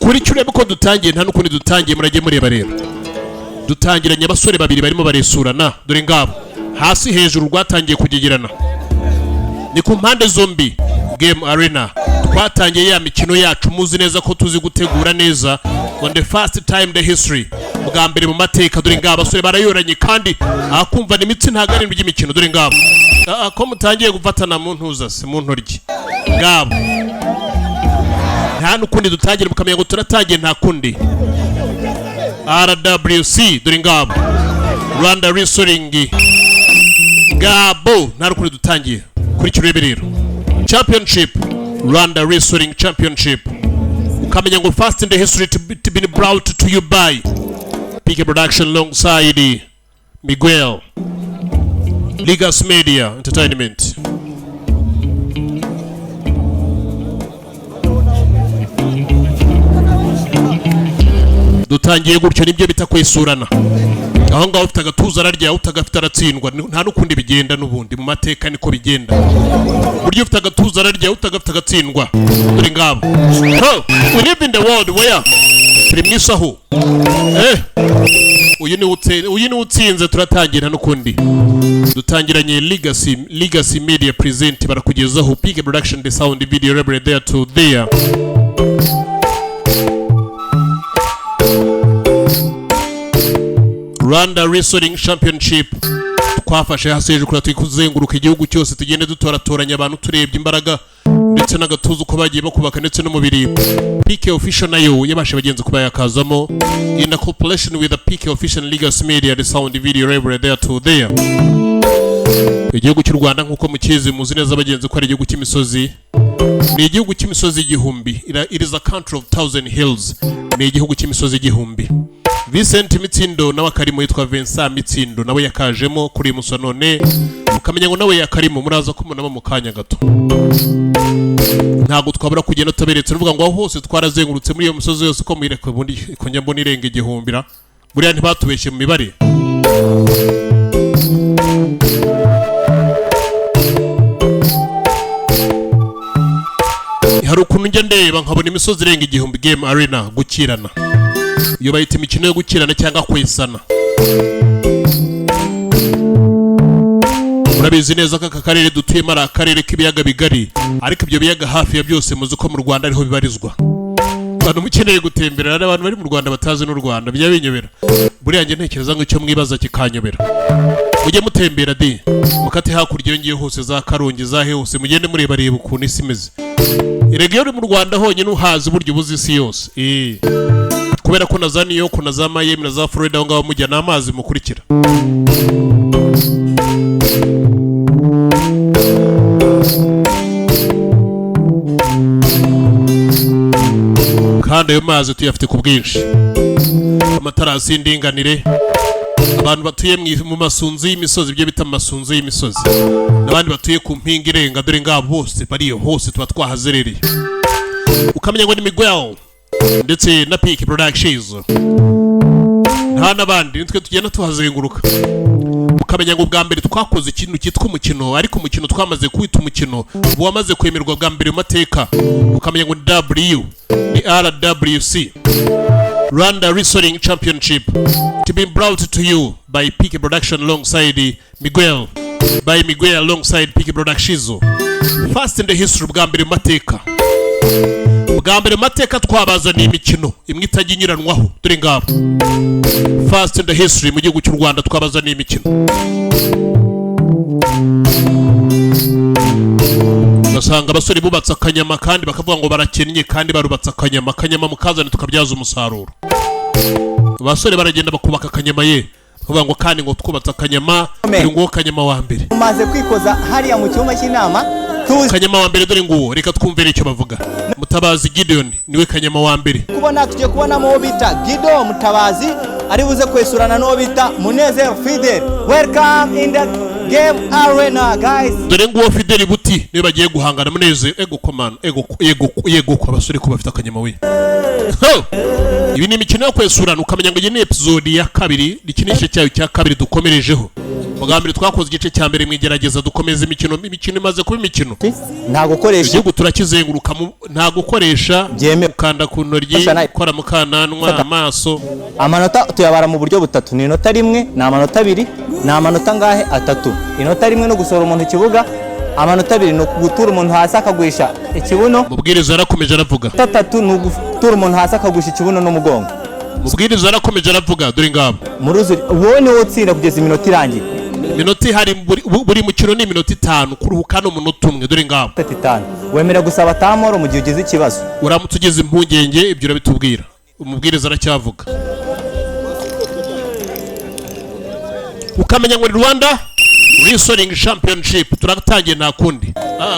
Kuri cyo urebe ko dutangiye, nta n'ukundi dutangiye. Murajye mureba rero, dutangiranye abasore babiri barimo baresurana. Dore ngabo, hasi hejuru rwatangiye kugegerana, ni ku mpande zombi. Game Arena, twatangiye ya mikino yacu muzi neza ko tuzi gutegura neza. On the first time the history, bwa mbere mu mateka. Dore ngabo, abasore barayoranye kandi akumva ni imitsi, ntabwo ari iby'imikino. Dore ngabo. Ah, ko mutangiye gufatana mu ntuza se, mu ntoryi? Ngabo, nta n'ukundi dutangira, mukamenya ngo turatangiye, nta kundi. RWC, dore ngabo, Rwanda Wrestling, ngabo, nta n'ukundi dutangiye. Kuri kirebe rero, Championship, Rwanda Wrestling Championship, ukamenya ngo first in the history to be brought to you by PK Production alongside Miguel Ligas Media Entertainment. Dutangiye gutyo, nibyo bita kwesurana. Aho ngaho ufite agatuza ararya, utagafite aratsindwa. Nta n'ukundi bigenda n'ubundi, mu mateka niko bigenda. Buryo ufite agatuza ararya, utagafite agatsindwa. Dore ngabo. Ho, we live in the world where turi mu isi aho uyu ni utsinze. Turatangira n'ukundi dutangiranye Legacy Media present, barakugezaho PK Production, the sound video library there to there. Rwanda Wrestling Championship, twafashe hasi hejuru kuri, turi kuzenguruka igihugu cyose, tugende dutoratoranya abantu, turebye imbaraga ndetse n'agatuza uko bagiye bakubaka ndetse n'umubiri. PK Official nayo yabasha bagenzi kuba yakazamo in a cooperation with the PK Official, Legacy Media, the sound video library there to there. Igihugu cy'u Rwanda, nk'uko mukizi, muzi neza bagenzi ko ari igihugu cy'imisozi, ni igihugu cy'imisozi 1000. It is a country of thousand hills, ni igihugu cy'imisozi 1000. Vincent Mitsindo nawe akarimo, yitwa Vincent Mitsindo, nawe yakajemo kuri uyu muso none, mukamenya ngo nawe yakarimo, muraza kumunamo mu kanya gato. Ntabwo twabura kugenda tutaberetse. Nuvuga ngo aho hose twarazengurutse muri iyo misozi yose, uko muyireka ubundi ko njya mbona irenga igihumbira. Buriya ntibatubeshye mu mibare. Hari ukuntu njya ndeba nkabona imisozi irenga 1000. Game Arena, gukirana, iyo bayita imikino yo gukirana cyangwa kwesana. Murabizi neza ko aka karere dutuyemo ari akarere k'ibiyaga bigari, ariko ibyo biyaga hafi ya byose muzi ko mu Rwanda ariho bibarizwa. Abantu mukeneye gutembera, hari abantu bari mu Rwanda batazi n'u Rwanda, bijya binyobera. Buriya njye ntekereza ngo icyo mwibaza kikanyobera. Mujye mutembera di, mukate hakurya iyo ngiye hose, za Karongi, za he hose, mugende mureba reba ukuntu isi imeze. Erega iyo uri mu Rwanda honyine uhazi burya ubuze isi yose. Kubera ko na za New York na za Miami na za Florida, aho ngaho mujya ni amazi mukurikira. Kandi ayo mazi tuyafite ku bwinshi, amatarasi y'indinganire. Abantu batuye mu masunzu y'imisozi, ibyo bita amasunzu y'imisozi, n'abandi batuye ku mpinga irenga, dore ngabo bose bariyo hose tuba twahazerereye. Ukamenya ngo ni Miguel ndetse na PK Productions, nta n'abandi, nitwe tugenda tuhazenguruka. Ukamenya ngo bwa mbere twakoze ikintu cyitwa umukino, ariko umukino twamaze kwita umukino ubu wamaze kwemerwa bwa mbere mu mateka. Ukamenya ngo ni W, ni RWC, Rwanda Wrestling Championship, to be brought to you by PK Production alongside Miguel, by Miguel alongside PK Productions. First in the history, bwa mbere mu mateka, bwa mbere mu mateka twabazaniye imikino imwe itajya inyuranwaho. Dore ngabo, first in the history, mu gihugu cy'u Rwanda twabazaniye imikino. Ugasanga abasore bubatse akanyama kandi bakavuga ngo barakennye, kandi barubatse akanyama. Akanyama mukazane tukabyaza umusaruro. Abasore baragenda bakubaka akanyama ye, bakavuga ngo kandi ngo twubatse akanyama. Dore nguwo kanyama wa mbere. Umaze kwikoza hariya mu cyumba cy'inama, tuzi Kanyama wa mbere, dore nguwo. Reka twumvire icyo bavuga. Mutabazi Gideon niwe kanyama wa mbere. Kubona tugiye kubonamo uwo bita Gido Mutabazi ari buze kwesurana n'uwo bita Munezero Fidel. Welcome in the game arena, guys. Dore nguwo Fideli Buti, niwe bagiye guhangana. Muneze, ego komana, ego, ego, ego, ko abasore ko bafite akanyama we! Ho! Ibi ni imikino yo kwesurana. Ukamenya ngo iyi ni episode ya kabiri, iki ni igice cyayo cya kabiri dukomerejeho. Bwa mbere twakoze igice cya mbere mu igerageza, dukomeza imikino. Imikino imaze kuba imikino. Nta gukoresha Igihugu turakizenguruka nta gukoresha Byemewe. gukanda ku ntoryi, Fasha gukora mu kananwa, Fata. amaso. Amanota tuyabara mu buryo butatu: ni inota rimwe, ni amanota abiri, ni amanota angahe? Atatu. Inota rimwe ni ugusohora umuntu ikibuga, amanota abiri ni ugutura umuntu hasi akagwisha ikibuno, Umubwiriza yarakomeje aravuga. atatu ni ugutura umuntu hasi akagwisha ikibuno n'umugongo. Umubwiriza yarakomeje aravuga, dore ngabo. Muruzi wowe niwo utsinda kugeza iminota irangiye. Iminota ihari buri mukino ni iminota 5, kuruhuka ni umunota umwe, dore ngabo. Itatu, itanu, wemerewe gusaba tamoro mu gihe ugize ikibazo. Uramutse ugize impungenge, ibyo urabitubwira. Umubwiriza aracyavuga, ukamenya ngo ni Rwanda Wrestling Championship turatangiye, nta kundi.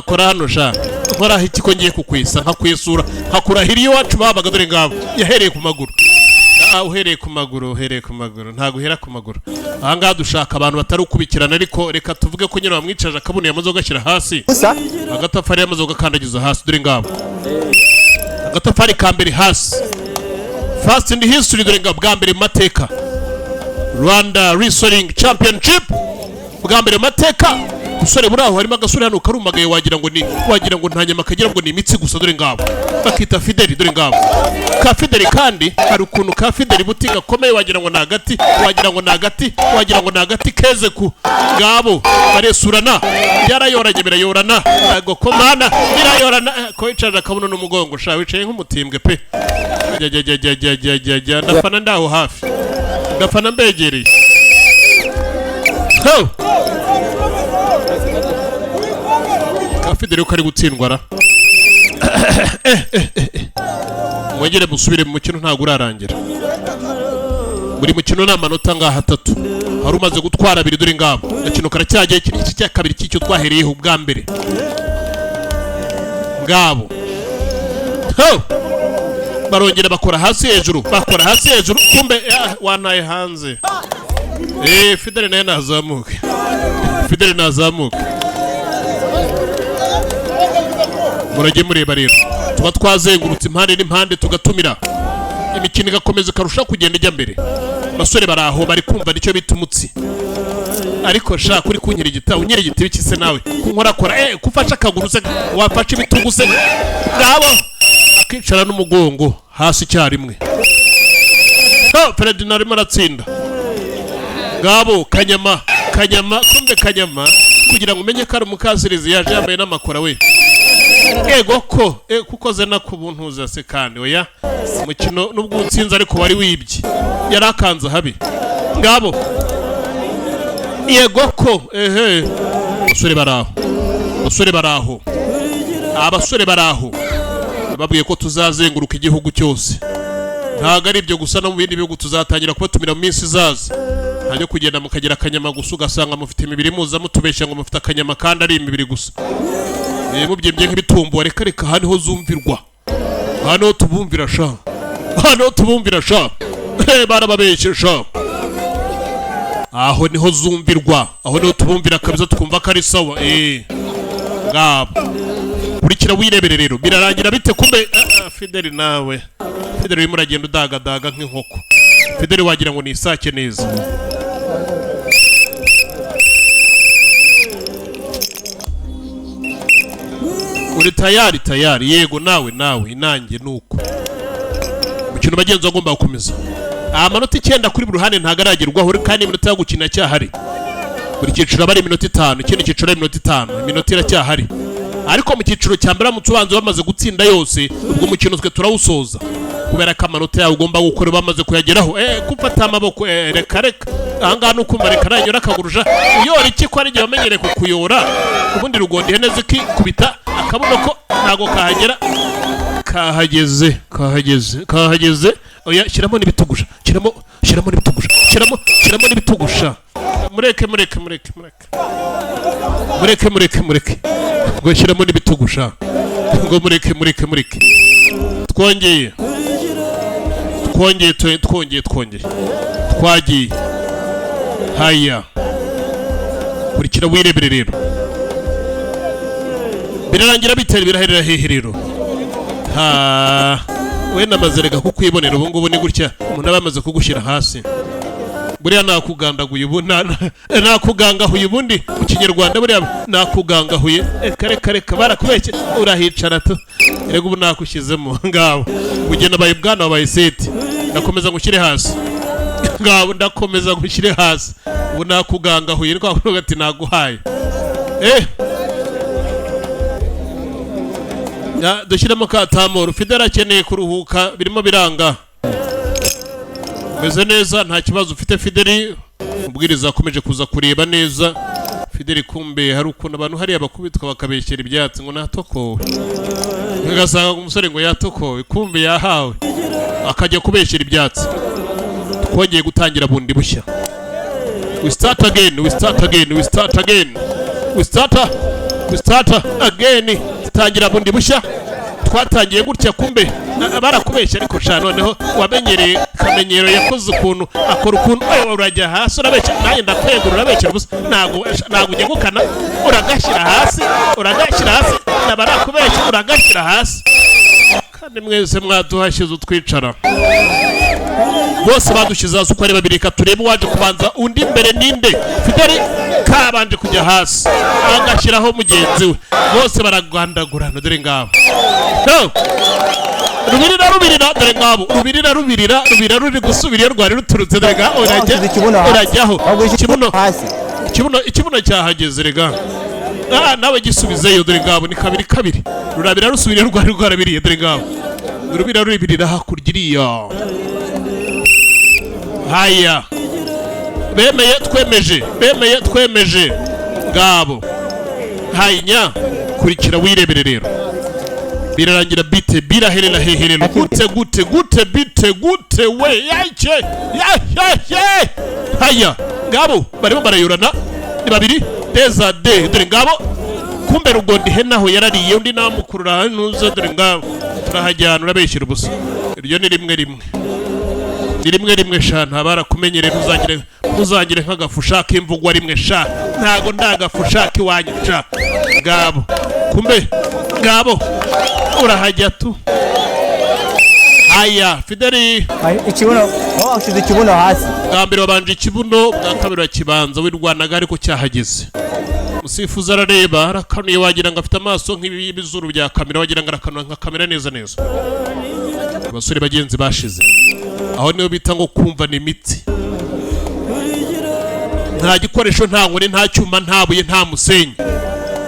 Kora hano sha, nkoraho iki ko ngiye kukwisa nkakwisura nkakurahira iwacu babaga? Dore ngabo, yahereye ku maguru. Uhereye ku maguru, uhereye ku maguru, ntabwo uhera ku maguru. Ahangaha dushaka abantu batari ukubikirana, ariko reka tuvuge ko nyine wamwicaje akabuno yamaze kugashyira hasi. Gusa Agatafari yamaze kugakandagiza hasi, dore ngabo, agatafari ka mbere hasi. First in the history, dore ngabo, bwa mbere mu mateka, Rwanda Wrestling Championship, bwa mbere mu mateka. Usore buri aho, harimo agasore hano karumagaye, wagira ngo nta nyama kagira, ngo ni imitsi gusa, dore ngabo, bakita Fideli, dore ngabo ka Fideli. Kandi hari ukuntu ka Fideli buti gakomeye, wagira ngo ni agati, wagira ngo ni agati, wagira ngo ni agati keze ku ngabo. Baresurana, byarayoranye, birayorana, ntago komana birayorana. Ko wicaje akabuno n'umugongo sha, wicaye nk'umutimbwe pe. Jya jya jya jya jya jya jya jya, ndafana ndaho hafi, ndafana mbegereye. Ho! Ka Fideli ko ari gutsindwa ra. Mwongere musubire mu mukino, ntabwo urarangira. Buri mukino ni amanota ngaha atatu, hari umaze gutwara abiri, dore ngabo. Agakino karacyagiye, iki ni igice cya kabiri cy'icyo twahereyeho ubwa mbere. Ngabo. Ho! Barongera bakora hasi hejuru, bakora hasi hejuru, kumbe wantaye hanze. Fideli nawe nazamuke, Fideli nazamuke. Murajye mureba rero, tuba twazengurutse impande n'impande, tugatumira, imikino igakomeza ikarushaho kugenda ijya mbere. Abasore bari aho bari kumva nicyo bita umutsi. Ariko sha, kuri kunkirigita, unkirigita ibiki se nawe kunkorakora? Kufasha akaguru se, wafashe ibitugu se? Ngabo, akicara n'umugongo hasi icyarimwe. Oh, Ferdinand arimo aratsinda. Ngabo Kanyama, Kanyama, kumbe Kanyama, kugira ngo umenye ko ari umukasirizi, yaje yambaye n'amakora we. Ego ko kuko ze nakubuntuza se kandi. Oya, umukino nubwo utsinze ariko wari wibye, yari akanze habi. Ngabo, yego ko ehe, abasore baraho, abasore baraho, abasore baraho. Babwiye ko tuzazenguruka igihugu cyose, ntabwo ari ibyo gusa, no mu bindi bihugu tuzatangira kubatumira mu minsi izaza. Ntajya kugenda mukagira akanyama gusa, ugasanga mufite imibiri, muza mutubeshya ngo mufite akanyama kandi ari imibiri gusa. Mubyimbye nk'ibitumbo. Reka reka, aha niho zumvirwa, aha niho tubumvira sha, aha niho tubumvira sha. Barababeshye sha, aho niho zumvirwa, aho niho tubumvira kabisa, tukumva ko ari sawa. Ngabo, kurikira wirebere rero, birarangira bite? Kumbe Fideli nawe, Fideli urimo uragenda udagadaga nk'inkoko. Fideli wagira ngo ni isake neza. Uri tayari? Tayari, yego. Nawe, nawe inange nuko umukino bagenzi agomba gukomeza. Amanota 9 kuri buri ruhande ntabwo aragerwaho, kandi iminota yo gukina cyahari. Buri cyiciro aba ari iminota 5, ikindi cyiciro ari iminota 5, iminota iracyahari. Ariko mu cyiciro cya mbere, uramutse ubanza bamaze gutsinda yose, ubwo umukino twe turawusoza, kubera ko amanota yawe ugomba gukora bamaze kuyageraho. Kumfata amaboko, reka reka, ahangaha ni ukumva reka nanyura akagurusha uyora iki, ko ari igihe wamenyereye kukuyora. Ubundi rugonda ihene zikikubita akabuno ko ntago kahagera. Kahageze, kahageze, kahageze. Oya, shyiramo n'ibitugusha, shyiramo, shyiramo n'ibitugusha, shyiramo, shyiramo n'ibitugusha. Mureke, mureke, mureke, mureke, mureke, mureke, mureke, ngo shyiramo n'ibitugusha, ngo mureke, mureke, mureke. Twongeye, twongeye, twongeye, twongeye, twagiye. Haya, kurikira wirebere rero, birarangira bitera, biraherera hehe rero? Ha, we namaze rega kukwibonera. Ubu ngubu ni gutya umuntu aba yamaze kugushyira hasi. Buriya nakugandaguye, ubu nakugangahuye. Ubundi mu Kinyarwanda buriya nakugangahuye. Kare kare, barakubeshye, urahicara tu. Erega ubu nakushyizemo. Ngaho ugenda, baye bwana, wabaye seti. Ndakomeza ngushyire hasi. Ngaho ndakomeza ngushyire hasi. Ubu nakugangahuye, ni kwa kuvuga ati naguhaye. Ya, dushyiremo ka tamoro. Fidel akeneye kuruhuka, birimo biranga. Umeze neza, nta kibazo ufite, Fideli? Umubwiriza akomeje kuza kureba neza Fideli. Kumbe hari ukuntu abantu hariya bakubitwa bakabeshyera ibyatsi ngo natokowe, ugasanga umusore ngo yatokowe, kumbe yahawe, akajya kubeshyera ibyatsi. Twongeye gutangira bundi bushya. We start again, we start again, we start again, we start again. Tangira bundi bushya. Twatangiye gutya, kumbe barakubeshya. Ariko sha, noneho wamenyereye kamenyero, yakoze ukuntu akora ukuntu. Urajya hasi, urabeshya, nanjye ndakwegura. Urabeshya ubusa, ntabwo ugegukana. Uragashyira hasi, uragashyira hasi, naba nakubeshya, uragashyira hasi. Kandi mwese mwaduhashyize utwicara, bose badushyize hasi uko ari babiri. Reka turebe uwaje kubanza undi mbere ninde. Fideli kabanje kujya hasi, agashyiraho mugenzi we, bose baragandagurana. Dore ngabo. No. Rubirira, rubirira, dore ngabo, rubirira, rubirira, rubira, ruri gusubira iyo rwari ruturutse. Dore ngabo, urajya Washyize ikibuno hasi. Urajyaho. Wagwishe ikibuno hasi. Ikibuno cyahageze. Rega nawe gisubizeyo. Dore ngabo, ni kabiri kabiri, rurabira rusubira iyo rwari rwarabiriye. Dore ngabo, rubira rubirira hakurya iriya. Haya, bemeye twemeje, bemeye twemeje. Ngabo hayinya, kurikira wirebere rero. Birarangira bite? Biraherera heherero? Gute gute gute bite gute we yake ya ya. Haya, ngabo barimo barayorana, ni babiri deza de. Dore ngabo, kumbe rugondi he naho yarariye undi namukurura ntuze. Dore ngabo, turahajyana. Urabeshyira ubusa. Iryo ni rimwe rimwe, ni rimwe rimwe sha. Ntabarakumenyereye, ntuzangire nk'agafu ushaka imvugwa rimwe sha. Ntago ndagafu ushaka iwanyu sha. Ngabo, kumbe ngabo urahajya tu. Haya, Fideli. Ikibuno, washyize ikibuno hasi. Bwa mbere wabanje ikibuno, bwa kabiri urakibanza, wirwanaga ariko cyahageze. Umusifuzi arareba, arakanuye, wagira ngo afite amaso nk'ibizuru bya kamera, wagira ngo arakanura nka kamera neza neza. Abasore bagenzi bashize aho, niyo bita ngo kumva ni imitsi. Nta gikoresho, nta nkoni, nta cyuma, nta buye, nta musenyi,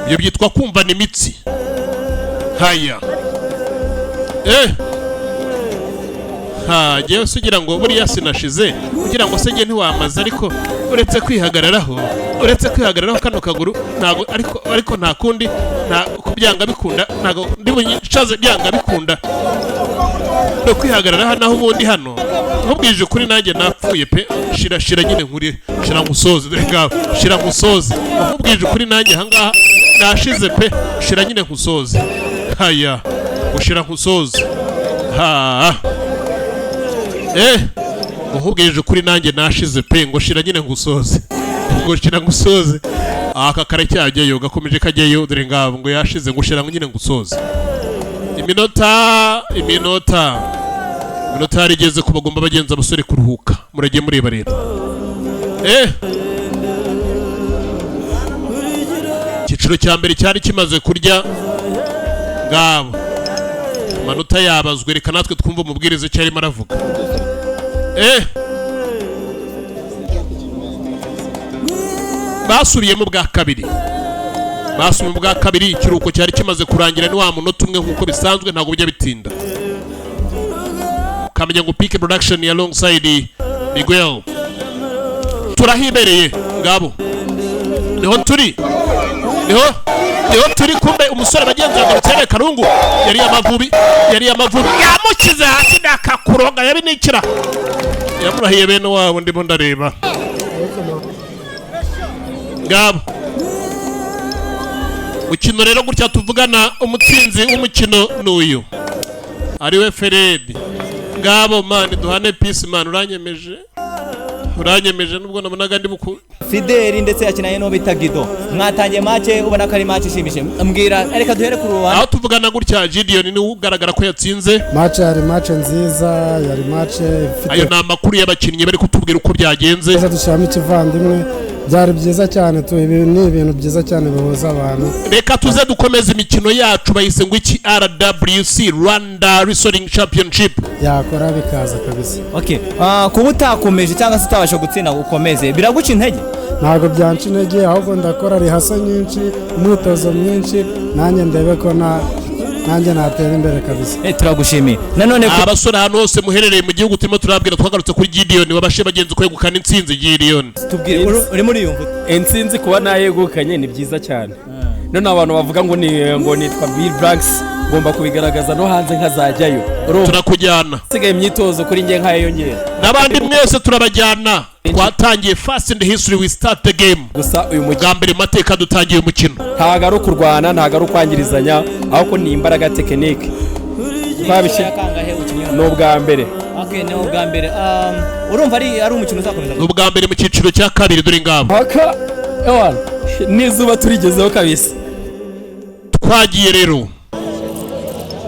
ibyo byitwa kumva ni imitsi. Haya, ha jyewe se ugira ngo buriya sinashize? Kugira ngo se njye ntiwamaze? Ariko uretse kwihagararaho, uretse kwihagararaho kano kaguru ntago, ariko nta kundi, nta kubyanga bikunda, ntago ndi bunyicaze. Byanga bikunda no kwihagararaho. Naho ubundi hano nkubwije ukuri, nanjye napfuye pe. Shira, shira nyine nkuri, shira nkusoze. Dore ngaho, shira nkusoze. Nkubwije ukuri, nanjye ahangaha nashize pe. Shira nyine nkusoze. Haya, ushira nkusoze. Ha, nkubwije ukuri, nanjye nashize pe. Ngo shira nyine ngusoze, ngo shira ngusoze. Aka karacyajyayo, gakomeje kajyayo. Dore ngabo, ngo yashize, ngo shira nyine ngusoze. Iminota yarigeze ko bagomba bagenza abasore kuruhuka. Muragiye mureba rero. Icyiciro cya mbere cyari kimaze kurya. Ngabo amanota yabazwe. Reka natwe twumve umubwiriza icyo arimo aravuga. Basubiyemo bwa kabiri, basubiyemo bwa kabiri. Ikiruhuko cyari kimaze kurangira, ni wa munota umwe nk'uko bisanzwe, ntabwo bijya bitinda. Ukamenya ngo Peak Production ya alongside Miguel turahibereye. Ngabo niho turi, niho turi. Kumbe umusore bagenzi bagarutse yabaye karungu, yari amavubi, yari amavubi, yamukize hasi ndakakuroga yabinikira, yamurahiye bene wabo. Ndimo ndareba ngabo mukino rero gutya tuvugana, umutsinzi w'umukino n'uyu ariwe Feredi. Ngabo man, duhane peace man, uranyemeje. Uranyemeje nubwo nabonaga ndi buku. Fideli ndetse yakinanye n'uwo bita Gido. Mwatangiye match, ubona ko ari match ishimishije. Mbwira, reka duhere ku rubanza. Aho tuvugana gutya, Gideon niwe ugaragara ko yatsinze. Match yari match nziza, yari match ifite Ayo ni amakuru y'abakinnyi bari kutubwira uko byagenze. Twese dushyiramo ikivandimwe, byari byiza cyane tu. Ibi ni ibintu byiza cyane bihuza abantu. Reka tuze dukomeze imikino yacu. Bayise ngo iki? RWC, Rwanda Wrestling Championship. Yakora bikaza kabisa. Okay. Kuba utakomeje cyangwa se utabasha gutsinda ngo ukomeze, biraguca intege? Ntabwo byanca intege, ahubwo ndakora rehearsal nyinshi, umwitozo mwinshi, nanjye ndebe ko na nanjye natera imbere kabisa. Turagushimiye nanone Abasore ahantu hose muherereye mu gihugu, turimo turabwira, twagarutse kuri Gideon wabashe bagenzi kwegukana intsinzi. Gideon. Tubwire, urimo uriyumva ute? Intsinzi kuba nayegukanye ni byiza cyane. None abantu bavuga ngo ni ngo nitwa Bill Blanks, ngomba kubigaragaza no hanze nkazajyayo. Urumva? Turakujyana. Isigaye imyitozo kuri njye nkayongera. N'abandi mwese turabajyana. Twatangiye fast in the history, we start the game. Gusa uyu mukino Bwa mbere mu mateka dutangiye umukino. Ntabwo ari ukurwana, ntabwo ari ukwangirizanya, ahubwo ni imbaraga, technique twabishyira. Kangahe ukinnye? Ni ubwa mbere. Okay, ni ubwa mbere. Urumva ari umukino uzakomeza? Ni ubwa mbere mu cyiciro cya kabiri, dore ngabo. Haka ewana n'izuba turigezeho kabisa. Twagiye rero.